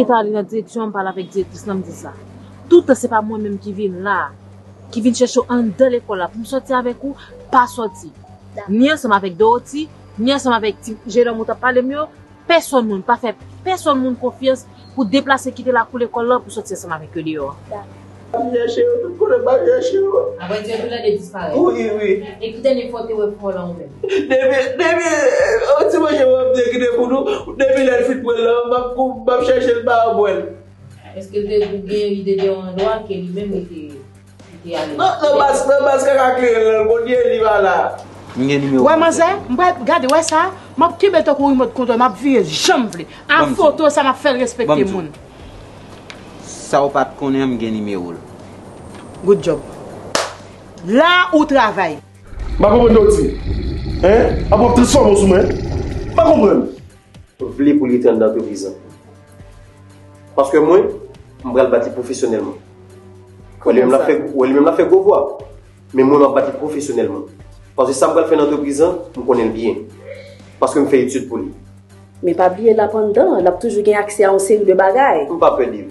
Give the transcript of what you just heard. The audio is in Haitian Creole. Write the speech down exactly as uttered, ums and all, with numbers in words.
Li ta ale nan direksyon an, m pale avèk direktris lan, m di sa. Toutan se pa mwen menm ki vin la, ki vin chèche w anndan lekòl la pou m sòti avèk ou, pa sòti. Ni ansanm avèk Dorothy, ni ansanm avèk ti jeran m ou t ap pale m yo, pèsonn moun, pa fè pèsonn moun konfyans pou deplase kite lakou lekòl lan pou sòti ansanm avèk yo deyò a. M ap chèche yo, tout kote m ap chèche yo. Apre di yo tou lè de disparèt. Wi, wi. E ki dènye fwa w te wè frè w lan ou menm? Depi, depi, yon ti manje w ap di kite pou nou, depi lè l fin pran l lan, m ap kou, m ap chèche l, m pa wè l. Èske l te gen ide de yon andwa ke li menm li te, li te ale? Non, nan baz, nan baz kaka kleren l, kounye li pa la. M gen nimewo. Wè manzè, m pral gade, wè sa, m ap kenbe l tankou remòt kontwòl, m ap vire jan m vle. A foto sa m ap fè l respekte moun. Sa w pa t konnen an, m gen nimewo l. Good job. La ou travay. M pa konprann sa w di. Hein? Ap w ap transfòme w sou mwen? M pa konprann. Vle pou li te anndan antrepriz lan. Paske mwen, m pral bat li pwofesyonèlman. Wè li menm l ap fè, wè li menm l ap fè gwo vwa. Men mwen, m ap bat li pwofesyonèlman. Paske sa m pral fè nan antrepriz lan, m konnen l byen. Paske m fè etid pou li. Men pa bliye l ap anndan, l ap toujou gen aksè a yon seri de bagay. M pa pè de